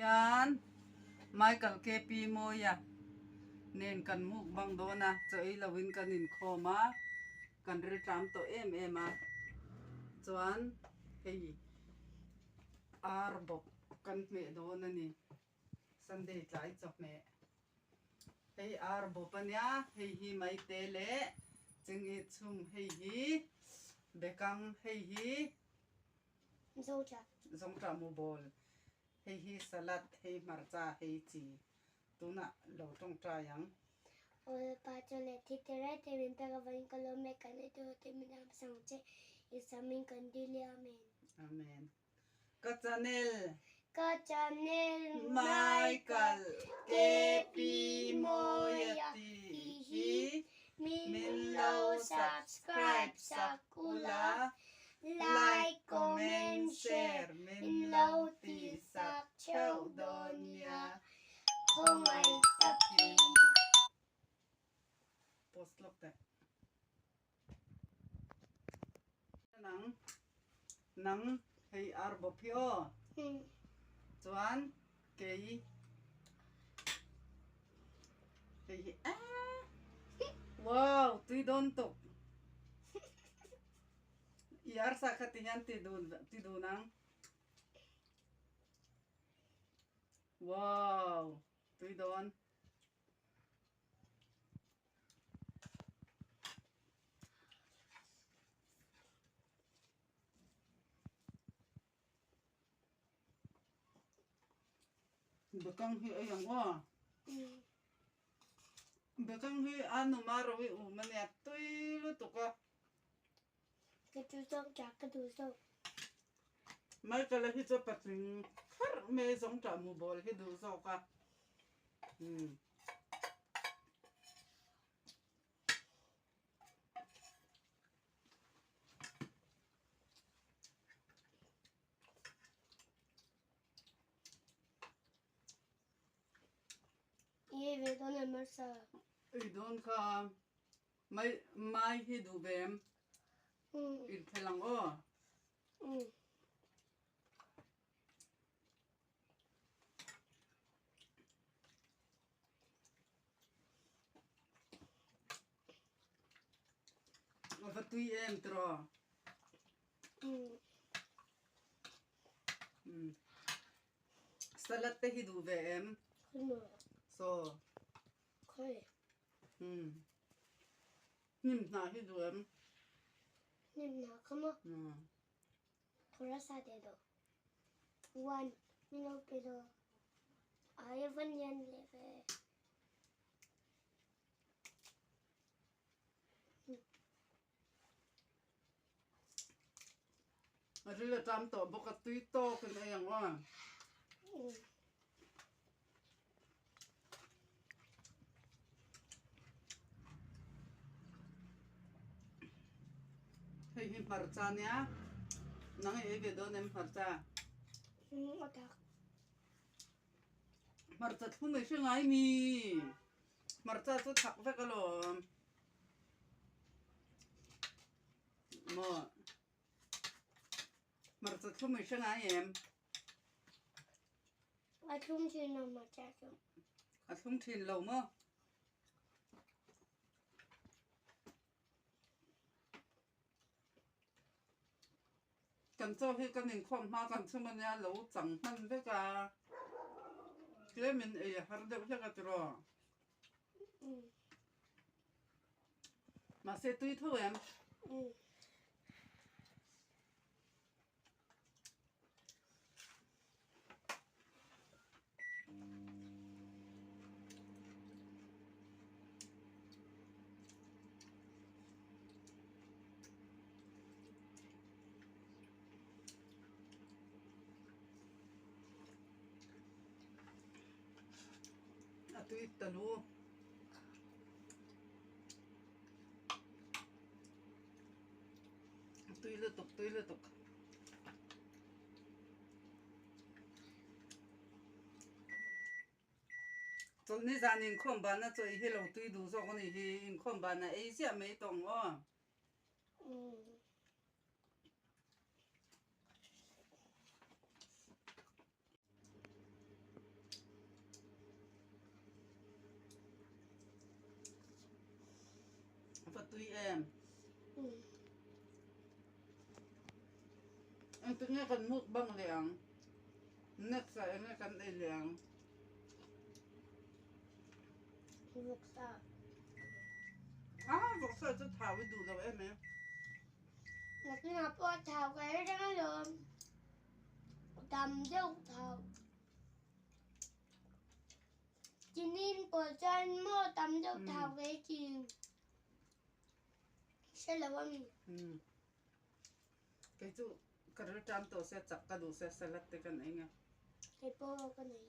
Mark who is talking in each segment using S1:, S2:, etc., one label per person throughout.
S1: Hian Michael KP Mawia nen kan mukbang dawn a, chaw ei loin kan inkhawm a, kan rilṭam tawh em em a, chuan hei ar bawk kan hmeh dawn a ni, Sunday tlai chawhmeh. Hei ar bawp a nia, hei hi maite leh chingit chhum, hei hi bekang, hei hi Zawngṭah mu bawl, hei hi salad, hei hmarcha, hei chi. Tunah lo ṭawngṭai ang.
S2: Aw Lalpa chuan leh thik te reng te min pek avangin ka lawm e, kan eitur ho te min am sang che, i samin kan dil e, Amen.
S1: Amen. Ka channel.
S2: Ka channel
S1: Michael KP Mawia tih hi min lo subscribe sak ula, like, comment, share min lo tih sak theuh dawn nia.
S2: Khawngaih takin.
S1: Post lawk teh. Nang nang hei ar bawp hi aw. Chuan kei hei hi ah wow tui dawn tuk. I arsa kha ti hian ti dun ti dun ang. Wow tui dawn. Bekang hi ei ang aw. Bekang hi a numa ro hi um ania tui lutuk a.
S2: Ka duh zawk ṭah ka duh zawk.
S1: Michael a hi chu patling kharh mai zawng ṭah mu bawl hi duh zawk a. Umm.
S2: I ei ve dawn em Marsa?
S1: Ei dawn kha. Mai mai hi duh ve em? Inphel ang aw. A va tui em tiraw? Salad te hi duh ve em? Saw. Umm. Hnim hnah hi duh em?
S2: Hnim hnah kha maw?
S1: Umm.
S2: Thura sa teh dawh. One, min lo pe dawh. Ai a van lian leh ve.
S1: A ril a tam tawh bawk a tui tawk in ei ang aw. Hei hi hmarcha nia nang i ei ve dawn em hmarcha? Hmarcha thlum i hre ngai mi? Hmarcha chu thak vek alawm. Maw hmarcha thlum i hre ngai em?
S2: A thlum thin lo hmarcha chu.
S1: A thlum thin lo maw? Kan chaw hi kan inkhawm hma kan chhum ania lo chang hman vek a, tlemin ei a har deuh hlek a tiraw? Mahse tui tho em? A tui ta lu. Tui lutuk tui lutuk. Chawlhni zan inkhawm ban a chawi hi lo tui duh zawk a nih hi inkhawm ban a ei ziah mai tawh ang aw. tui em? Engtik nge kan mukbang leh ang? Next ah enge kan ei leh ang?
S2: Vawksa.
S1: Ah, vawksa chu thau i duh lo em e?
S2: Nakinah pawh thau ka ei reng alawm. Tam deuh thau. Chinin pawh chuan maw tam deuh thau ka ei thin. Hre lo a mi.
S1: Kei chu ka ril tan tawh sia chak ka duh sia salad te kan ei nge.
S2: Kei pawh ka nei.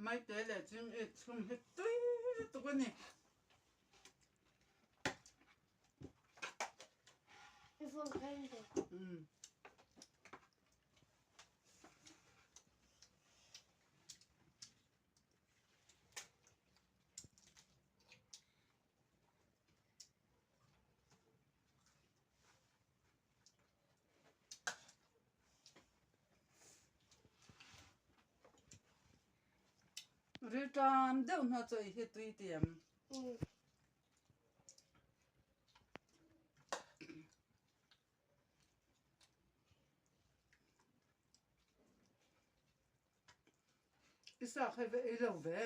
S1: Maite leh ching i chhung hi tui lutuk a ni. Rilṭam deuh hna chu ei hi tui ti em? I sak hei ve ei lo ve.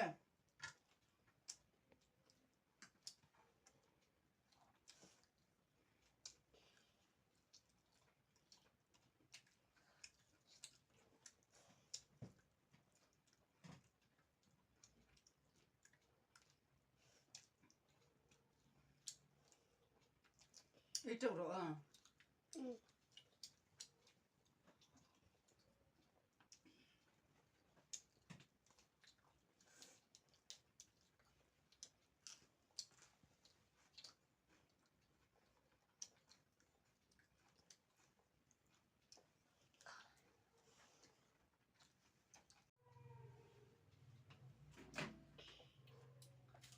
S1: Ei teuh rawh a.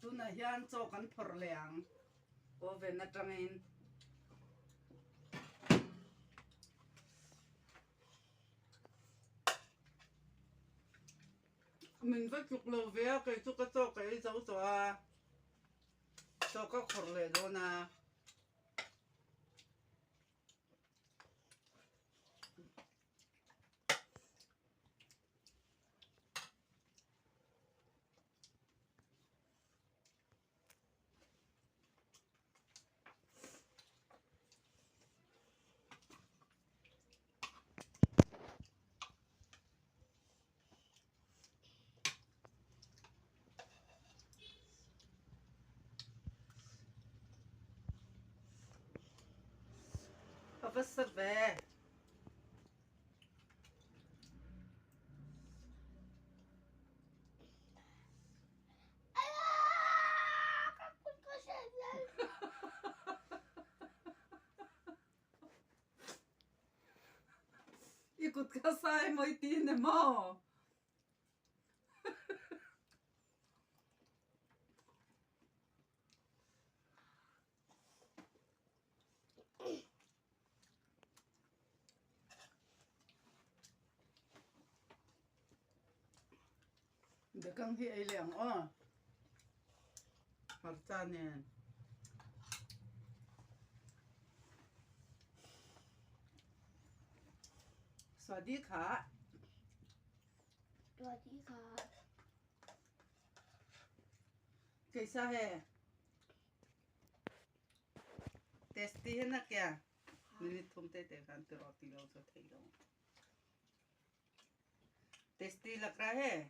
S1: Tunah hian chaw kan phawrh leh ang oven atangin. Min va tluk lo ve a kei chu ka chaw ka ei zo tawh a chaw ka khawrh leh dawn a. A va sa ve. I kut kha sai mawi ti ni maw? Bekang hi ei leh ang aw. Hmarcha nen. Sawdi kha.
S2: Sawdi kha.
S1: Kaisa hai? Tasty hai na kya? Minute thum te te khan te roti lo cho thei lo. Tasty lag raha hai?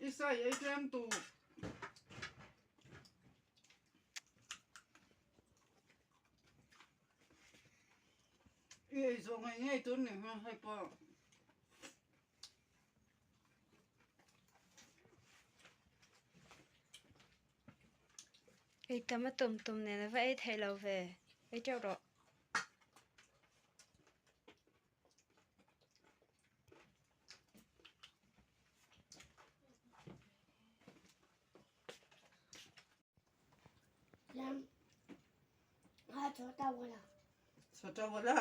S1: I sai ei tlem tu. I ei zawh ngei ngei tur ni hma hei pawh.
S3: Ei tam a tum tum nen a va ei theih lo ve, ei teuh rawh.
S2: Lam. Ha chota wala.
S1: Chota wala.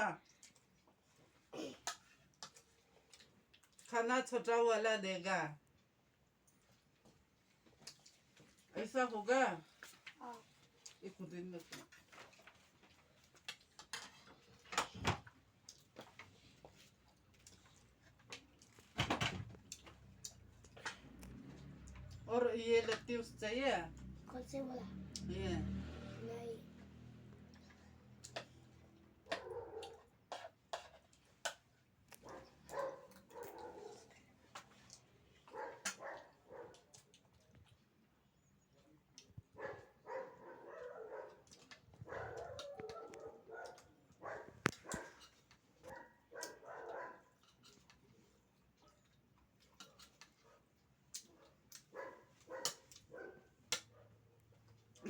S1: Khana chota wala dega. Aisa hoga. Ik din na. और ये लत्ती चाहिए
S2: कौन से वाला
S1: ये
S2: नहीं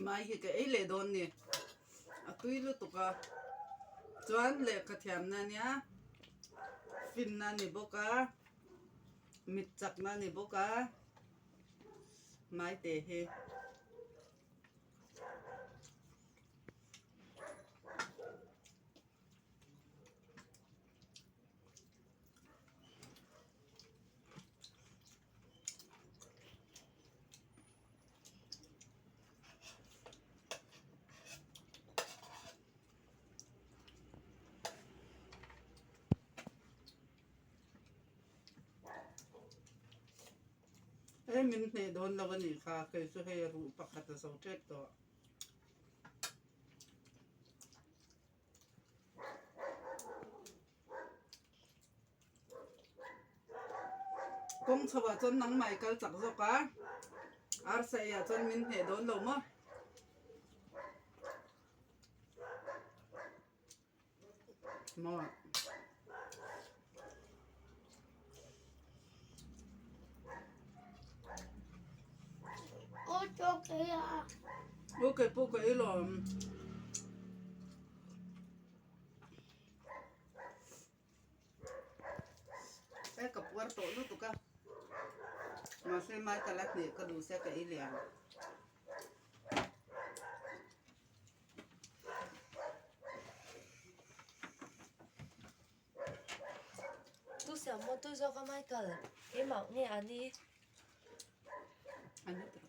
S1: Mai hi ka ei leh dawn ni. A tui lutuk a. Chuan lehkha thiamna nia finna ni bawk a, mit chakna ni bawk a, maite hi. Hei min hneh dawn lo a nih kha, kei chu hei ruh pakhat a zo tep tawh. Kawng chho ah chuan nangmah i kal chak zawk a, arsa ei ah chuan min hneh dawn lo maw? Maw?
S2: Aw chaw kei a.
S1: Aw kei pawh ka ei lawm. He ka puar tawh lutuk a, mahse Michael a hneh ka duh sia ka ei leh ang.
S3: Tu siam maw tui zawk a Michael, keimah nge a ni?
S1: Ani tawh.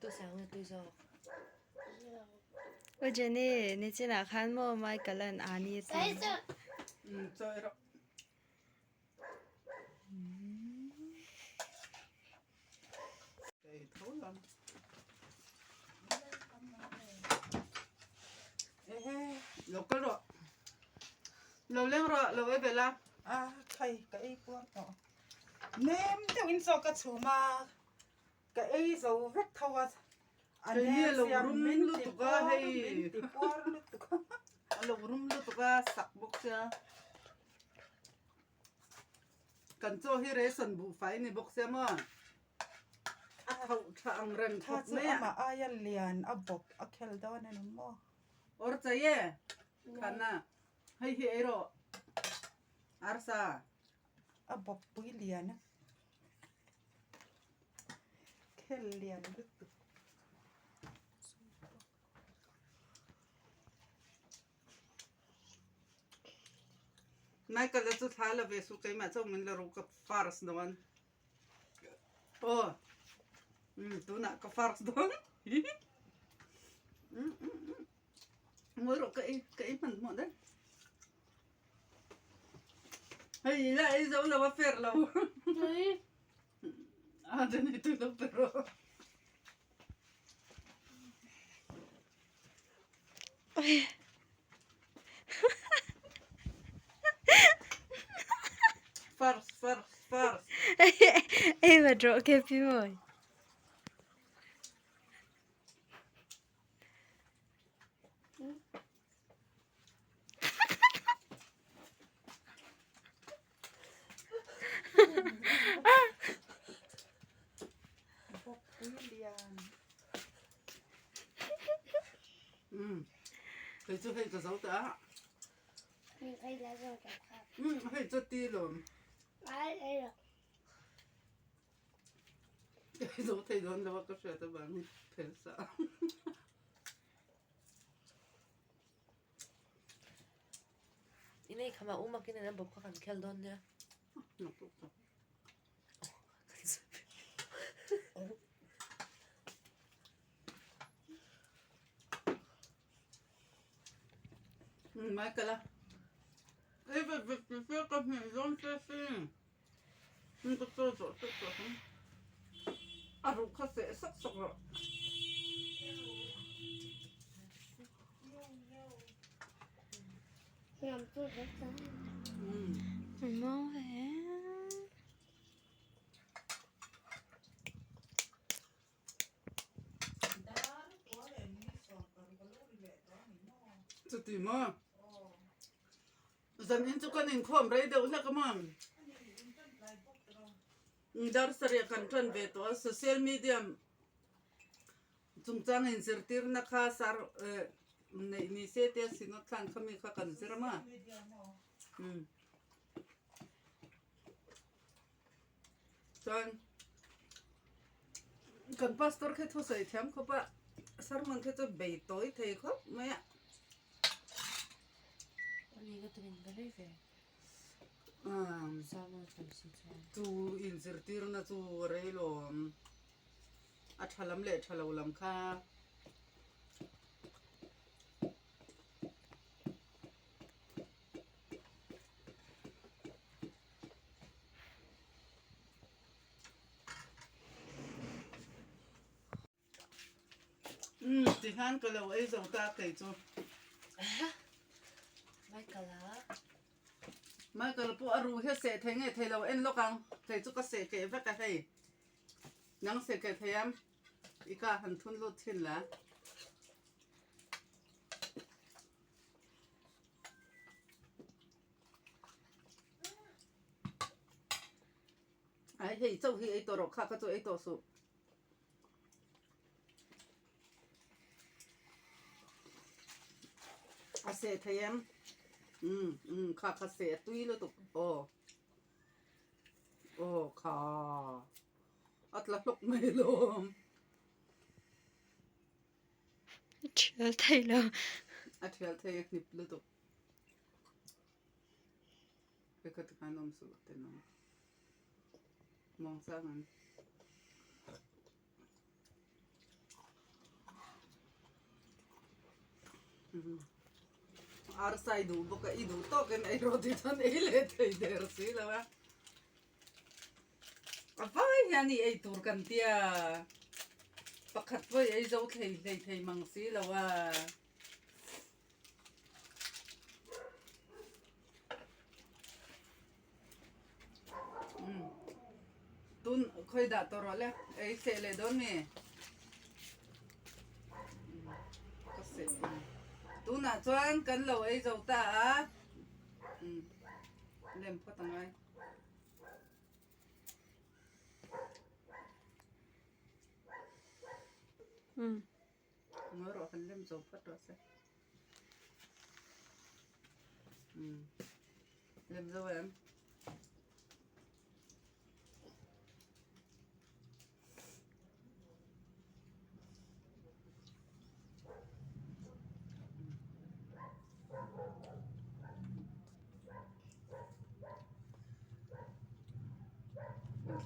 S3: Tu siam nge tui zawk? U Jenny, nichinah khan maw Michael-a'n Ani a ti a.
S1: Umm chaw erawh. Lo kal rawh lo leng rawh lo ei ve la
S4: a khai ka ei puar tawh nem deuh in chaw ka chhum a ka ei zo vek tho a a nem siam min ti puar min ti puar lutuk a
S1: a lo rum lutuk a sak bawk sia. Kan chaw hi ration buhfai ni bawk sia maw? A thauh tha ang reng khawp mai a.
S4: Kha chu amah aia lian a bawp a khel dawn a ni maw?
S1: Awr chai e, khana hei hi ei rawh arsa.
S4: A bawp pui lian a khel lian lutuk.
S1: Michael a chu thla la ve su keimah chauh min la ru ka first dawn aw um tunah ka first dawn ngawi rawh ka ei ka ei hman hmawh daih hei ila ei zo lo a fer lo a Jenny tui lo pe rawh. First, first, first.
S3: Ei va rawh ke pi mawi.
S1: chu hei ka zo ta a. Umm hei chu ti lawm. Ka zo thei dawn lo a ka hriat avangin phel sa.
S3: I nei khama u makin an bawp kha kan khel dawn nia.
S1: Michael a. Ei ve ve ve ve ka hmeh dawn che sin. Ka chaw zawh tawh tawh ang. A ruh kha seh sak sak rawh. Chuti maw? Zanin chu kan inkhawm rei deuh hlek a maw? Dar sarih kan tan ve tawh a, social media chungchang inzirtirna kha sar neih ni se tia synod thlan kha mi kha kan zir a maw? Chuan kan pastor kha thusawi thiam khawp a, sermon kha chu bei tawi thei khawp mai a. Chu inzirtirna chu rei lawm a tha lam leh tha lo lam kha. Umm tihian ka lo ei zo ta kei chu.
S3: Michael a.
S1: Michael pawh a ru hi a seh thei nge thei lo en lawk ang. Kei chu ka seh keh vek a hei. Nang seh keh thei ang. I ka han thun lut thin la. Ai hei chauh hi ei tawh rawh kha kha chu ei tawh suh. A seh thei em? Umm umm kha kha seh a tui lutuk aw. Aw kha a tla hlawk mai alawm.
S5: A thial thei lo.
S1: A thial thei a hnip lutuk. Hei kha tikhan awm suh tenawm. Muangchang an. Arsa i duh bawk a, i duh tawkin ei rawh tih chuan ei leh thei der si lo a. A vai hian i ei tur kan tia pakhat pawh i ei zo thei hlei thei mang si lo a. Tun khawi dah tawh rawh le ei seh leh dawn mi ka seh tunah chuan kan lo ei zo ta a lem phawt a ngai. Ngawi rawh han lem zo phawt rawh se. Lem zo em?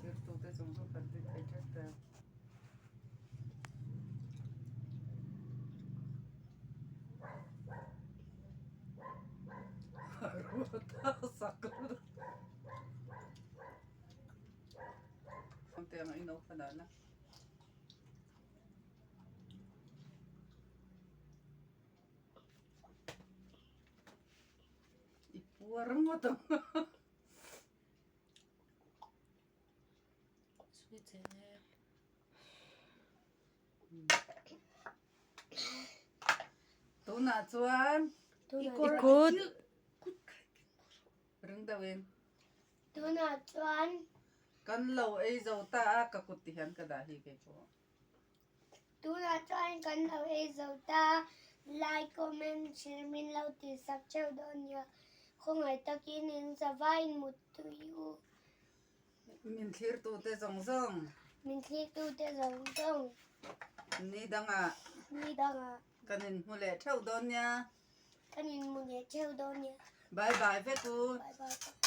S1: Zirtute zawng zawng kan rin thei tlat ta. I puar ngawt ang. Tunah chuan
S5: I kut.
S1: Ring deuhin.
S2: Tunah chuan.
S1: Kan lo ei zo ta a ka kut ti hian ka dah hi kei pawh.
S2: Tunah chuan kan lo ei zo ta. Like, comment, share min lo tih sak theuh dawn nia. Khawngaih takin in zavaiin muttui u.
S1: Min thlirtute zawng zawng.
S2: Min thlirtute zawng zawng.
S1: Ni dangah.
S2: Ni dangah.
S1: Kan inhmu leh theuh dawn nia.
S2: Kan inhmu leh theuh dawn nia.
S1: Bye bye vek u.
S2: Bye bye.